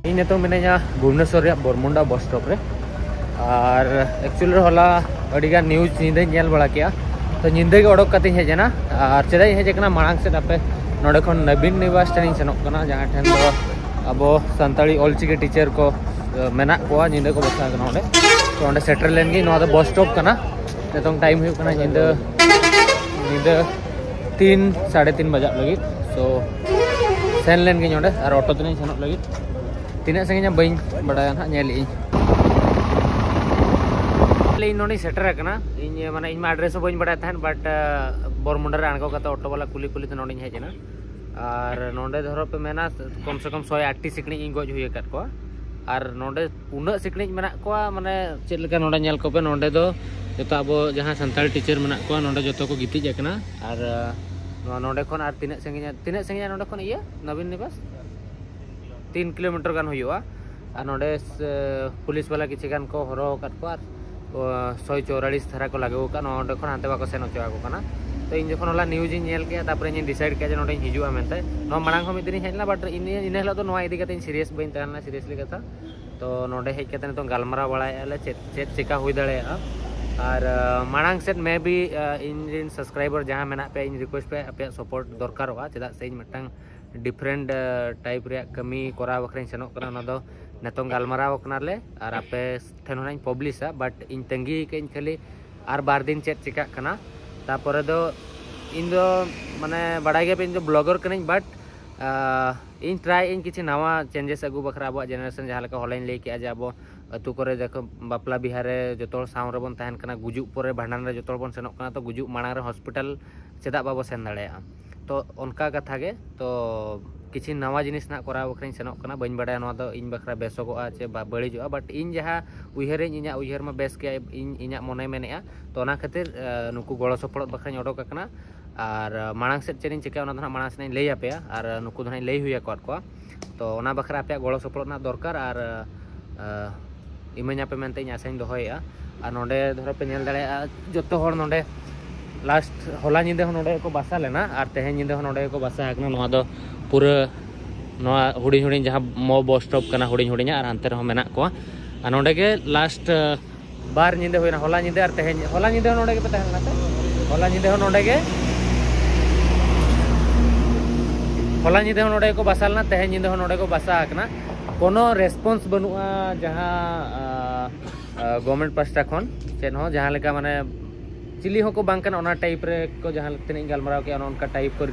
ᱤᱧ ᱱᱤᱛᱚᱝ ᱢᱤᱱᱟᱹᱧᱟ ᱵᱷᱩᱵᱽᱱᱮᱥᱚᱨ ᱨᱮᱭᱟᱜ ᱵᱚᱨᱢᱩᱱᱰᱟ ᱵᱟᱥ ᱥᱴᱚᱯ ᱨᱮ᱾ ᱟᱨ ᱮᱠᱪᱩᱭᱮᱞᱤ ᱦᱚᱞᱟ ᱟᱹᱰᱤᱜᱟᱱ ᱱᱤᱭᱩᱡᱽ ᱧᱤᱫᱟᱹᱧ ᱧᱮᱞ ᱵᱟᱲᱟ ᱠᱮᱜᱼᱟ᱾ ᱛᱚ ᱧᱤᱫᱟᱹ ᱜᱮ ᱚᱰᱚᱠ ᱠᱟᱛᱮᱧ ᱦᱮᱡ ᱮᱱᱟ᱾ ᱟᱨ ᱪᱮᱫᱟᱜ ᱤᱧ ᱦᱮᱡ ᱟᱠᱟᱱᱟ, ᱢᱟᱲᱟᱝ ᱥᱮᱫ ᱟᱯᱮ ᱱᱚᱰᱮ ᱠᱷᱚᱱ ᱱᱚᱵᱤᱱ ᱱᱤᱵᱟᱥ ᱴᱷᱮᱱᱤᱧ ᱥᱮᱱᱚᱜ ᱠᱟᱱᱟ, ᱡᱟᱦᱟᱸ ᱴᱷᱮᱱ ᱫᱚ ᱟᱵᱚ ᱥᱟᱱᱛᱟᱲᱤ ᱚᱞᱪᱤᱠᱤ ᱴᱤᱪᱟᱨ ᱠᱚ ᱢᱮᱱᱟᱜ ᱠᱚᱣᱟ, ᱧᱤᱫᱟᱹ ᱠᱚ ᱵᱟᱥᱟ ᱠᱟᱱᱟ ᱚᱸᱰᱮ᱾ ᱛᱚ ᱚᱸᱰᱮ ᱥᱮᱴᱮᱨ ᱞᱮᱱ ᱜᱤᱧ᱾ ᱱᱚᱣᱟ ᱫᱚ ᱵᱟᱥ ᱥᱴᱚᱯ ᱠᱟᱱᱟ᱾ ᱱᱤᱛᱚᱝ ᱴᱟᱭᱤᱢ ᱦᱩᱭᱩᱜ ᱠᱟᱱᱟ ᱧᱤᱫᱟᱹ ᱧᱤᱫᱟᱹ ᱛᱤᱱ, ᱥᱟᱲᱮ ᱛᱤᱱ ᱵᱟᱡᱟᱜ ᱞᱟᱹᱜᱤᱫ᱾ ᱛᱚ ᱥᱮᱱ ᱞᱮᱱ ᱜᱤᱧ ᱚᱸᱰᱮ, ᱟᱨ ᱚᱴᱳ ᱛᱮᱞᱤᱧ ᱥᱮᱱᱚᱜ ᱞᱟᱹᱜᱤᱫ᱾ ᱛᱤᱱᱟᱹᱜ ᱥᱟᱺᱜᱤᱧᱟ ᱵᱟᱹᱧ ᱵᱟᱲᱟᱭᱟ ᱱᱟᱦᱟᱜ, ᱧᱮᱞ ᱮᱫᱟᱹᱧ᱾ ᱤᱧ ᱱᱚᱸᱰᱮᱧ ᱥᱮᱴᱮᱨ ᱟᱠᱟᱱᱟ᱾ ᱤᱧ ᱢᱟᱱᱮ ᱤᱧ ᱢᱟ ᱟᱰᱨᱮᱥ ᱦᱚᱸ ᱵᱟᱹᱧ ᱵᱟᱲᱟᱭ ᱛᱟᱦᱮᱸᱫ, ᱵᱟᱴ ᱵᱚᱨᱢᱩᱱᱰᱟ ᱨᱮ ᱟᱬᱜᱚ ᱠᱟᱛᱮ ᱚᱴᱳ ᱵᱟᱞᱟ ᱠᱩᱞᱤ ᱠᱩᱞᱤ ᱛᱮ ᱱᱚᱸᱰᱮᱧ ᱦᱮᱡ ᱮᱱᱟ᱾ ᱟᱨ ᱱᱚᱸᱰᱮ ᱫᱷᱚᱨᱚ ᱯᱮ ᱢᱮᱱᱟ ᱠᱚᱢ ᱥᱮ ᱠᱚᱢ ᱥᱚᱭ ᱟᱴᱴᱤ ᱥᱤᱠᱲᱤᱡ ᱤᱧ ᱜᱚᱡ ᱦᱩᱭ ᱟᱠᱟᱫ ᱠᱚᱣᱟ᱾ ᱟᱨ ᱱᱚᱸᱰᱮ ᱩᱱᱟᱹᱜ ᱥᱤᱠᱲᱤᱡ ᱢᱮᱱᱟᱜ ᱠᱚᱣᱟ, ᱢᱟᱱᱮ ᱪᱮᱫ ᱞᱮᱠᱟ ᱱᱚᱸᱰᱮ ᱧᱮᱞ ᱠᱚᱯᱮ, ᱱᱚᱸᱰᱮ ᱫᱚ ᱡᱚᱛᱚ ᱟᱵᱚ ᱡᱟᱦᱟᱸ ᱥᱟᱱᱛᱟᱲ ᱴᱤᱪᱟᱨ ᱢᱮᱱᱟᱜ ᱠᱚᱣᱟ ᱱᱚᱸᱰᱮ ᱡᱚᱛᱚ ᱠᱚ ᱜᱤᱛᱤᱡ ᱟᱠᱟᱱᱟ᱾ ᱟᱨ ᱱᱚᱣᱟ ᱱᱚᱸᱰᱮ ᱠᱷᱚᱱ ᱟᱨ ᱛᱤᱱᱟᱹᱜ ᱥᱟᱺᱜᱤᱧᱟ, ᱛᱤᱱᱟᱹᱜ ᱥᱟᱺᱜᱤᱧᱟ ᱱᱚᱸᱰᱮ ᱠᱷᱚᱱ ᱤᱭᱟᱹ ᱱᱚᱵᱤᱱ ᱱᱤᱵᱟᱥ? ᱛᱤᱱ ᱠᱤᱞᱳᱢᱤᱴᱟᱨ ᱜᱟᱱ ᱦᱩᱭᱩᱜᱼᱟ᱾ ᱟᱨ ᱱᱚᱸᱰᱮ ᱯᱩᱞᱤᱥ ᱵᱟᱞᱟ ᱠᱤᱪᱷᱩ ᱜᱟᱱ ᱠᱚ ᱦᱚᱨᱦᱚ ᱟᱠᱟᱫ ᱠᱚᱣᱟ, ᱟᱨ ᱥᱚᱭ ᱪᱚᱣᱨᱟᱞᱤᱥ ᱫᱷᱟᱨᱟ ᱠᱚ ᱞᱟᱜᱟᱣ ᱟᱠᱟᱫ, ᱱᱚᱣᱟ ᱚᱸᱰᱮ ᱠᱷᱚᱱ ᱦᱟᱱᱛᱮ ᱵᱟᱠᱚ ᱥᱮᱱ ᱦᱚᱪᱚ ᱟᱠᱚ ᱠᱟᱱᱟ᱾ ᱛᱚ ᱤᱧ ᱡᱚᱠᱷᱚᱱ ᱦᱚᱞᱟ ᱱᱤᱭᱩᱡᱽ ᱤᱧ ᱧᱮᱞ ᱠᱮᱫᱼᱟ, ᱛᱟᱨᱯᱚᱨᱮ ᱤᱧ ᱰᱤᱥᱟᱭᱤᱰ ᱠᱮᱫᱼᱟ ᱡᱮ ᱱᱚᱸᱰᱮᱧ ᱦᱤᱡᱩᱜᱼᱟ ᱢᱮᱱᱛᱮ᱾ ᱱᱚᱣᱟ ᱢᱟᱲᱟᱝ ᱦᱚᱸ ᱢᱤᱫ ᱫᱤᱱᱤᱧ ᱦᱮᱡ ᱞᱮᱱᱟ, ᱵᱟᱴ ᱤᱱᱟᱹ ᱤᱱᱟᱹ ᱦᱤᱞᱳᱜ ᱫᱚ ᱱᱚᱣᱟ ᱤᱫᱤ ᱠᱟᱛᱮ ᱤᱧ ᱥᱤᱨᱤᱭᱟᱥ ᱵᱟᱹᱧ ᱛᱟᱦᱮᱸ ᱞᱮᱱᱟ, ᱥᱤᱨᱤᱭᱟᱥᱞᱤ ᱠᱟᱛᱷᱟ᱾ ᱛᱚ ᱱᱚᱸᱰᱮ ᱦᱮᱡ ᱠᱟᱛᱮ ᱱᱤᱛᱚᱝ ᱜᱟᱞᱢᱟᱨᱟᱣ ᱵᱟᱲᱟᱭᱮᱫᱼᱟ ᱞᱮ ᱪᱮᱫ ᱪᱮᱫ ᱪᱮᱠᱟ ᱦᱩᱭ ᱫᱟᱲᱮᱭᱟᱜᱼᱟ᱾ ᱟᱨ ᱢᱟᱲᱟᱝ ᱥᱮᱫ ᱢᱮ ᱵᱤ ᱤᱧ ᱨᱮᱱ ᱥᱟᱵᱥᱠᱨᱟᱭᱵᱟᱨ ᱡᱟᱦᱟᱸ ᱢᱮᱱᱟᱜ ᱯᱮᱭᱟ, ᱤᱧ ᱨᱤᱠᱩᱭᱮᱥᱴ ᱯᱮ, ᱟᱯᱮᱭᱟᱜ ᱥᱟᱯᱳᱨᱴ ᱫᱚᱨᱠᱟᱨᱚᱜᱼᱟ᱾ ᱪᱮᱫᱟᱜ ᱥᱮ ᱤᱧ ᱢᱤᱫᱴᱟᱝ ᱰᱤᱯᱷᱟᱨᱮᱱᱴ ᱴᱟᱭᱤᱯ ᱨᱮᱭᱟᱜ ᱠᱟᱹᱢᱤ ᱠᱚᱨᱟᱣ ᱵᱟᱠᱷᱨᱟᱧ ᱥᱮᱱᱚᱜ ᱠᱟᱱᱟ᱾ ᱚᱱᱟ ᱫᱚ ᱱᱤᱛᱚᱝ ᱜᱟᱞᱢᱟᱨᱟᱣ ᱠᱟᱱᱟᱞᱮ ᱟᱨ ᱟᱯᱮ ᱴᱷᱮᱱ ᱦᱚᱸ ᱱᱟᱜ ᱤᱧ ᱯᱟᱵᱽᱞᱤᱥᱟ, ᱵᱟᱴ ᱤᱧ ᱛᱟᱺᱜᱤ ᱠᱟᱜ ᱟᱹᱧ ᱠᱷᱟᱹᱞᱤ ᱟᱨ ᱵᱟᱨ ᱫᱤᱱ ᱪᱮᱫ ᱪᱤᱠᱟᱹᱜ ᱠᱟᱱᱟ᱾ ᱛᱟᱨᱯᱚᱨᱮ ᱫᱚ ᱤᱧ ᱫᱚ ᱢᱟᱱᱮ ᱵᱟᱲᱟᱭ ᱜᱮᱭᱟᱯᱮ ᱤᱧ ᱫᱚ ᱵᱞᱚᱜᱟᱨ ᱠᱟᱹᱱᱟᱹᱧ, ᱵᱟᱴ ᱤᱧ ᱴᱨᱟᱭ ᱟᱹᱧ ᱠᱤᱪᱷᱩ ᱱᱟᱣᱟ ᱪᱮᱧᱡᱮᱥ ᱟᱹᱜᱩ ᱵᱟᱠᱷᱨᱟ ᱟᱵᱚᱣᱟᱜ ᱡᱮᱱᱟᱨᱮᱥᱚᱱ᱾ ᱡᱟᱦᱟᱸ ᱞᱮᱠᱟ ᱦᱚᱞᱟᱧ ᱞᱟᱹᱭ ᱠᱮᱜᱼᱟ ᱡᱮ ᱟᱵᱚ ᱟᱹᱛᱩ ᱠᱚᱨᱮ ᱡᱚᱠᱷᱚᱱ ᱵᱟᱯᱞᱟ ᱵᱤᱦᱟᱹ ᱨᱮ ᱡᱚᱛᱚ ᱦᱚᱲ ᱥᱟᱶ ᱨᱮᱵᱚᱱ ᱛᱟᱦᱮᱱ ᱠᱟᱱᱟ, ᱜᱩᱡᱩᱜ ᱯᱚᱨᱮ ᱵᱷᱟᱸᱰᱟᱱ ᱨᱮ ᱡᱚᱛᱚ ᱦᱚᱲ ᱵᱚᱱ ᱥᱮᱱᱚᱜ ᱠᱟᱱᱟ, ᱛᱚ ᱜᱩᱡᱩᱜ ᱢᱟᱲᱟᱝ ᱨᱮ ᱦᱚᱥᱯᱤᱴᱟᱞ ᱪᱮᱫᱟᱜ ᱵᱟᱵᱚ ᱥᱮᱱ ᱫᱟᱲᱮᱭᱟᱜᱼᱟ? ᱛᱚ ᱚᱱᱠᱟ ᱠᱟᱛᱷᱟ ᱜᱮ, ᱛᱚ ᱠᱤᱪᱷᱩ ᱱᱟᱣᱟ ᱡᱤᱱᱤᱥ ᱱᱟᱜ ᱠᱚᱨᱟᱣ ᱵᱟᱠᱷᱨᱟᱧ ᱥᱮᱱᱚᱜ ᱠᱟᱱᱟ᱾ ᱵᱟᱹᱧ ᱵᱟᱲᱟᱭᱟ ᱱᱚᱣᱟ ᱫᱚ ᱤᱧ ᱵᱟᱠᱷᱨᱟ ᱵᱮᱥᱚᱜᱚᱜᱼᱟ ᱪᱮ ᱵᱟ- ᱵᱟᱹᱲᱤᱡᱚᱜᱼᱟ, ᱵᱟᱴ ᱤᱧ ᱡᱟᱦᱟᱸ ᱩᱭᱦᱟᱹᱨᱟᱹᱧ, ᱤᱧᱟᱹᱜ ᱩᱭᱦᱟᱹᱨ ᱢᱟ ᱵᱮᱥ ᱜᱮᱭᱟ, ᱤᱧ ᱤᱧᱟᱹᱜ ᱢᱚᱱᱮ ᱢᱮᱱᱮᱜᱼᱟ᱾ ᱛᱚ ᱚᱱᱟ ᱠᱷᱟᱹᱛᱤᱨ ᱱᱩᱠᱩ ᱜᱚᱲᱚ ᱥᱚᱯᱚᱦᱚᱫ ᱵᱟᱠᱷᱨᱟᱧ ᱚᱰᱚᱠ ᱟᱠᱟᱱᱟ᱾ ᱟᱨ ᱢᱟᱲᱟᱝ ᱥᱮᱫ ᱪᱮᱫ ᱤᱧ ᱪᱤᱠᱟᱹᱭᱟ ᱚᱱᱟ ᱫᱚ ᱱᱟᱜ ᱢᱟᱲᱟᱝ ᱥᱮᱫ ᱤᱧ ᱞᱟᱹᱭ ᱟᱯᱮᱭᱟ, ᱟᱨ ᱱᱩᱠᱩ ᱫᱚ ᱱᱟᱜ ᱤᱧ ᱞᱟᱹᱭ ᱦᱩᱭ ᱟᱠᱟᱫ ᱠᱚᱣᱟ᱾ ᱛᱚ ᱚᱱᱟ ᱵᱟᱠᱷᱨᱟ ᱟᱯᱮᱭᱟᱜ ᱜᱚᱲᱚ ᱥᱚᱯᱚᱦᱚᱫ ᱨᱮᱱᱟᱜ ᱫᱚᱨᱠᱟᱨ, ᱟᱨ ᱤᱢᱟᱹᱧ ᱟᱯᱮ ᱢᱮᱱᱛᱮ ᱤᱧ ᱟᱥᱟᱧ ᱫᱚᱦᱚᱭᱮᱫᱼᱟ᱾ ᱟᱨ ᱱᱚᱰᱮ ᱫᱷᱚᱨᱚ ᱯᱮ ᱧᱮᱞ ᱫᱟᱲᱮᱭᱟᱜᱼᱟ, ᱡᱚᱛᱚ ᱦᱚᱲ ᱱᱚᱰᱮ ᱞᱟᱥᱴ ᱦᱚᱞᱟ ᱧᱤᱫᱟᱹ ᱦᱚᱸ ᱱᱚᱰᱮ ᱜᱮᱠᱚ ᱵᱟᱥᱟ ᱞᱮᱱᱟ ᱟᱨ ᱛᱮᱦᱮᱧ ᱧᱤᱫᱟᱹ ᱦᱚᱸ ᱱᱚᱰᱮ ᱜᱮᱠᱚ ᱵᱟᱥᱟ ᱟᱠᱟᱱᱟ᱾ ᱱᱚᱣᱟ ᱫᱚ ᱯᱩᱨᱟᱹ ᱱᱚᱣᱟ ᱦᱩᱰᱤᱧ ᱦᱩᱰᱤᱧ ᱡᱟᱦᱟᱸ ᱢᱚ ᱵᱚᱥ ᱥᱴᱚᱯ ᱠᱟᱱᱟ, ᱦᱩᱰᱤᱧ ᱦᱩᱰᱤᱧᱟᱜ, ᱟᱨ ᱦᱟᱱᱛᱮ ᱨᱮᱦᱚᱸ ᱢᱮᱱᱟᱜ ᱠᱚᱣᱟ᱾ ᱟᱨ ᱱᱚᱰᱮ ᱜᱮ ᱞᱟᱥᱴ ᱵᱟᱨ ᱧᱤᱫᱟᱹ ᱦᱩᱭᱱᱟ, ᱦᱚᱞᱟ ᱧᱤᱫᱟᱹ ᱟᱨ ᱛᱮᱦᱮᱧ᱾ ᱦᱚᱞᱟ ᱧᱤᱫᱟᱹ ᱦᱚᱸ ᱱᱚᱰᱮ ᱜᱮᱯᱮ ᱛᱟᱦᱮᱸ ᱞᱮᱱᱟ ᱥᱮ? ᱦᱚᱞᱟ ᱧᱤᱫᱟᱹ ᱦᱚᱸ ᱱᱚᱰᱮ ᱜᱮ, ᱦᱚᱞᱟ ᱧᱤᱫᱟᱹ ᱦᱚᱸ ᱱᱚᱰᱮ ᱜᱮᱠᱚ ᱵᱟᱥᱟ ᱞᱮᱱᱟ, ᱛᱮᱦᱮᱧ ᱧᱤᱫᱟᱹ ᱦᱚᱸ ᱱᱚᱰᱮ ᱠᱚ ᱵᱟᱥᱟ ᱟᱠᱟᱱᱟ᱾ ᱠᱳᱱᱳ ᱨᱮᱥᱯᱚᱱᱥ ᱵᱟᱹᱱᱩᱜᱼᱟ ᱡᱟᱦᱟᱸ ᱜᱚᱵᱷᱚᱨᱱᱢᱮᱱᱴ ᱯᱟᱥᱴᱟ ᱠᱷᱚᱱ ᱪᱮᱫ ᱦᱚᱸ, ᱡᱟᱦᱟᱸ ᱞᱮᱠᱟ ᱢᱟᱱᱮ ᱪᱤᱞᱤ ᱦᱚᱸᱠᱚ ᱵᱟᱝ ᱠᱟᱱᱟ᱾ ᱚᱱᱟ ᱴᱟᱭᱤᱯ ᱨᱮ ᱠᱚ ᱡᱟᱦᱟᱸ ᱛᱤᱱᱟᱹᱜ ᱤᱧ ᱜᱟᱞᱢᱟᱨᱟᱣ ᱠᱮᱜᱼᱟ, ᱚᱱᱮ ᱚᱱᱠᱟ ᱴᱟᱭᱤᱯ ᱠᱚ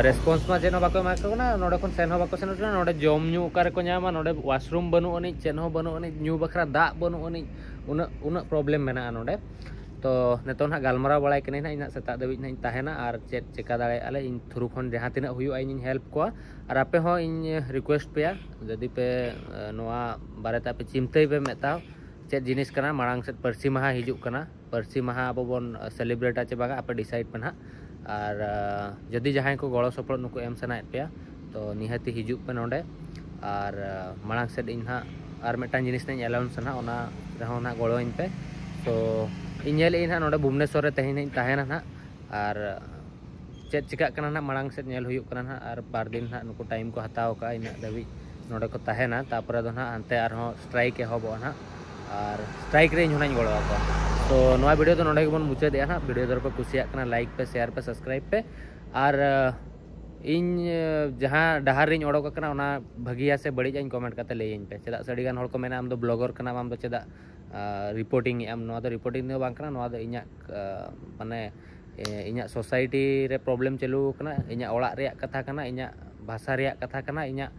ᱨᱮᱥᱯᱚᱱᱥ ᱢᱟ ᱪᱮᱫ ᱦᱚᱸ ᱵᱟᱠᱚ ᱮᱢᱟ ᱠᱚ ᱠᱟᱱᱟ᱾ ᱱᱚᱰᱮ ᱠᱷᱚᱱ ᱥᱮᱱ ᱦᱚᱸ ᱵᱟᱠᱚ ᱥᱮᱱ ᱦᱚᱪᱚᱜ ᱠᱟᱱᱟ᱾ ᱱᱚᱰᱮ ᱡᱚᱢ ᱧᱩ ᱚᱠᱟ ᱨᱮᱠᱚ ᱧᱟᱢᱟ, ᱱᱚᱰᱮ ᱣᱟᱥᱨᱩᱢ ᱵᱟᱹᱱᱩᱜ ᱟᱹᱱᱤᱡ, ᱪᱮᱫ ᱦᱚᱸ ᱵᱟᱹᱱᱩᱜ ᱟᱹᱱᱤᱡ, ᱧᱩ ᱵᱟᱠᱷᱨᱟ ᱫᱟᱜ ᱵᱟᱹᱱᱩᱜ ᱟᱹᱱᱤᱡ, ᱩᱱᱟᱹᱜ ᱩᱱᱟᱹᱜ ᱯᱨᱚᱵᱞᱮᱢ ᱢᱮᱱᱟᱜᱼᱟ ᱱᱚᱰᱮ᱾ ᱛᱚ ᱱᱤᱛᱚᱜ ᱱᱟᱦᱟᱜ ᱜᱟᱞᱢᱟᱨᱟᱣ ᱵᱟᱲᱟᱭ ᱠᱟᱹᱱᱟᱹᱧ ᱱᱟᱦᱟᱜ, ᱤᱧ ᱱᱟᱦᱟᱜ ᱥᱮᱛᱟᱜ ᱫᱷᱟᱹᱵᱤᱡ ᱱᱟᱦᱟᱜ ᱤᱧ ᱛᱟᱦᱮᱱᱟ, ᱟᱨ ᱪᱮᱫ ᱪᱮᱠᱟ ᱫᱟᱲᱮᱭᱟᱜᱼᱟ ᱞᱮ ᱤᱧ ᱛᱷᱨᱩ ᱠᱷᱚᱱ ᱡᱟᱦᱟᱸ ᱛᱤᱱᱟᱹᱜ ᱦᱩᱭᱩᱜᱼᱟ ᱤᱧᱤᱧ ᱦᱮᱞᱯ ᱠᱚᱣᱟ᱾ ᱟᱨ ᱟᱯᱮ ᱦᱚᱸ ᱤᱧ ᱨᱤᱠᱩᱭᱮᱥᱴ ᱯᱮᱭᱟ, ᱡᱩᱫᱤ ᱯᱮ ᱮ, ᱱᱚᱣᱟ ᱵᱟᱨᱮᱛᱮ ᱟᱯᱮ ᱪᱤᱱᱛᱟᱹᱭ ᱯᱮ ᱢᱤᱫ ᱫᱷᱟᱣ, ᱪᱮᱫ ᱡᱤᱱᱤᱥ ᱠᱟᱱᱟ, ᱢᱟᱲᱟᱝ ᱥᱮᱫ ᱯᱟᱹᱨᱥᱤ ᱢᱟᱦᱟ ᱦᱤᱡᱩᱜ ᱠᱟᱱᱟ, ᱯᱟᱹᱨᱥᱤ ᱢᱟᱦᱟ ᱟᱵᱚ ᱵᱚᱱ ᱥᱮᱞᱤᱵᱨᱮᱴᱟ ᱪᱮ ᱵᱟᱝᱟ, ᱟᱯᱮ ᱰᱤᱥᱟᱭᱤᱰ ᱯᱮ ᱱᱟᱦᱟᱜ᱾ ᱟᱨ ᱮ, ᱡᱩᱫᱤ ᱡᱟᱦᱟᱸᱭ ᱠᱚ ᱜᱚᱲᱚ ᱥᱚᱯᱚᱦᱚᱫ ᱱᱩᱠᱩ ᱮᱢ ᱥᱟᱱᱟᱭᱮᱫ ᱯᱮᱭᱟ, ᱛᱚ ᱱᱤᱦᱟᱹᱛᱤ ᱦᱤᱡᱩᱜ ᱯᱮ ᱱᱚᱰᱮ᱾ ᱟᱨ ᱮ, ᱢᱟᱲᱟᱝ ᱥᱮᱫ ᱤᱧ ᱱᱟᱦᱟᱜ ᱟᱨ ᱢᱤᱫᱴᱟᱝ ᱡᱤᱱᱤᱥ ᱱᱟᱦᱟᱜ ᱤᱧ ᱮᱞᱟᱣᱩᱱᱥ ᱱᱟᱦᱟᱜ, ᱚᱱᱟ ᱨᱮᱦᱚᱸ ᱱᱟᱦᱟᱜ ᱜᱚᱲᱚᱣᱟᱹᱧ ᱯᱮ᱾ ᱛᱚ ᱤᱧ ᱧᱮᱞᱮᱫ ᱟᱹᱧ ᱱᱟᱦᱟᱜ ᱱᱚᱰᱮ ᱵᱷᱩᱵᱽᱱᱮᱥᱚᱨ ᱨᱮ ᱛᱮᱦᱮᱧ ᱱᱟᱦᱟᱜ ᱤᱧ ᱛᱟᱦᱮᱱᱟ ᱱᱟᱦᱟᱜ᱾ ᱟᱨ ᱪᱮᱫ ᱪᱤᱠᱟᱹᱜ ᱠᱟᱱᱟ ᱱᱟᱦᱟᱜ, ᱢᱟᱲᱟᱝ ᱥᱮᱫ ᱧᱮᱞ ᱦᱩᱭᱩᱜ ᱠᱟᱱᱟ ᱱᱟᱦᱟᱜ᱾ ᱟᱨ ᱵᱟᱨ ᱫᱤᱱ ᱱᱟᱦᱟᱜ ᱱᱩᱠᱩ ᱴᱟᱭᱤᱢ ᱠᱚ ᱦᱟᱛᱟᱣ ᱟᱠᱟᱫᱼᱟ, ᱤᱱᱟᱹᱜ ᱫᱷᱟᱹᱵᱤᱡ ᱱᱚᱰᱮ ᱠᱚ ᱛᱟᱦᱮᱱᱟ᱾ ᱛᱟᱨᱯᱚᱨᱮ ᱫᱚ ᱱᱟᱦᱟᱜ ᱦᱟᱱᱛᱮ ᱟᱨᱦᱚᱸ ᱥᱴᱨᱟᱭᱤᱠ ᱮᱦᱚᱵᱚᱜᱼᱟ ᱱᱟᱦᱟᱜ᱾ ᱟᱨ ᱥᱴᱨᱟᱭᱤᱠ ᱨᱮ ᱤᱧ ᱦᱚᱸ ᱱᱟᱦᱟᱜ ᱤᱧ ᱜᱚᱲᱚ ᱟᱠᱚᱣᱟ᱾ ᱛᱚ ᱱᱚᱣᱟ ᱵᱷᱤᱰᱤᱭᱳ ᱫᱚ ᱱᱚᱰᱮ ᱜᱮᱵᱚᱱ ᱢᱩᱪᱟᱹᱫᱮᱜᱼᱟ ᱱᱟᱦᱟᱜ᱾ ᱵᱷᱤᱰᱤᱭᱳ ᱫᱷᱚᱨᱚ ᱯᱮ ᱠᱩᱥᱤᱭᱟᱜ ᱠᱟᱱᱟ, ᱞᱟᱭᱤᱠ ᱯᱮ, ᱥᱮᱭᱟᱨ ᱯᱮ, ᱥᱟᱵᱥᱠᱨᱟᱭᱤᱵ ᱯᱮ᱾ ᱟᱨ ᱤᱧ ᱡᱟᱦᱟᱸ ᱰᱟᱦᱟᱨ ᱨᱤᱧ ᱚᱰᱚᱠ ᱟᱠᱟᱱᱟ, ᱚᱱᱟ ᱵᱷᱟᱹᱜᱤᱭᱟ ᱥᱮ ᱵᱟᱹᱲᱤᱡ ᱟᱹᱧ ᱠᱚᱢᱮᱱᱴ ᱠᱟᱛᱮ ᱞᱟᱹᱭᱟᱹᱧ ᱯᱮ᱾ ᱪᱮᱫᱟᱜ ᱥᱮ ᱟᱹᱰᱤᱜᱟᱱ ᱦᱚᱲ ᱠᱚ ᱢᱮᱱᱟ, "ᱟᱢ ᱫᱚ ᱵᱞᱚᱜᱟᱨ ᱠᱟᱱᱟᱢ, ᱟᱢ ᱫᱚ ᱪᱮᱫᱟᱜ ᱨᱤᱯᱳᱨᱴᱤᱝ ᱮᱫ ᱟᱢ?" ᱱᱚᱣᱟ ᱫᱚ ᱨᱤᱯᱳᱨᱴᱤᱝ ᱫᱚ ᱵᱟᱝ ᱠᱟᱱᱟ, ᱱᱚᱣᱟ ᱫᱚ ᱤᱧᱟᱹᱜ ᱢᱟᱱᱮ ᱤᱧᱟᱹᱜ ᱥᱳᱥᱟᱭᱴᱤ ᱨᱮ ᱯᱨᱚᱵᱞᱮᱢ ᱪᱟᱹᱞᱩ ᱟᱠᱟᱱᱟ, ᱤᱧᱟᱹᱜ ᱚᱲᱟᱜ ᱨᱮᱭᱟᱜ ᱠᱟᱛᱷᱟ ᱠᱟᱱᱟ, ᱤᱧᱟᱹᱜ ᱵᱷᱟᱥᱟ ᱨᱮᱭᱟᱜ ᱠᱟᱛᱷᱟ ᱠᱟᱱᱟ, ᱤᱧᱟᱹᱜ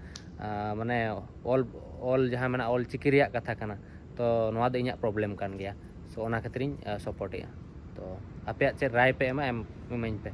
ᱢᱟᱱᱮ ᱚᱞ ᱚᱞ ᱡᱟᱦᱟᱸ ᱢᱮᱱᱟᱜᱼᱟ, ᱚᱞ ᱪᱤᱠᱤ ᱨᱮᱭᱟᱜ ᱠᱟᱛᱷᱟ ᱠᱟᱱᱟ᱾ ᱛᱚ ᱱᱚᱣᱟ ᱫᱚ ᱤᱧᱟᱹᱜ ᱯᱨᱚᱵᱞᱮᱢ ᱠᱟᱱ ᱜᱮᱭᱟ᱾ ᱥᱳ ᱚᱱᱟ ᱠᱷᱟᱹᱛᱤᱨᱤᱧ ᱥᱟᱯᱳᱨᱴ ᱮᱜᱼᱟ᱾ ᱛᱚ ᱟᱯᱮᱭᱟᱜ ᱪᱮᱫ ᱨᱟᱭ ᱯᱮ ᱮᱢᱟ, ᱮᱢ ᱤᱢᱟᱹᱧ ᱯᱮ᱾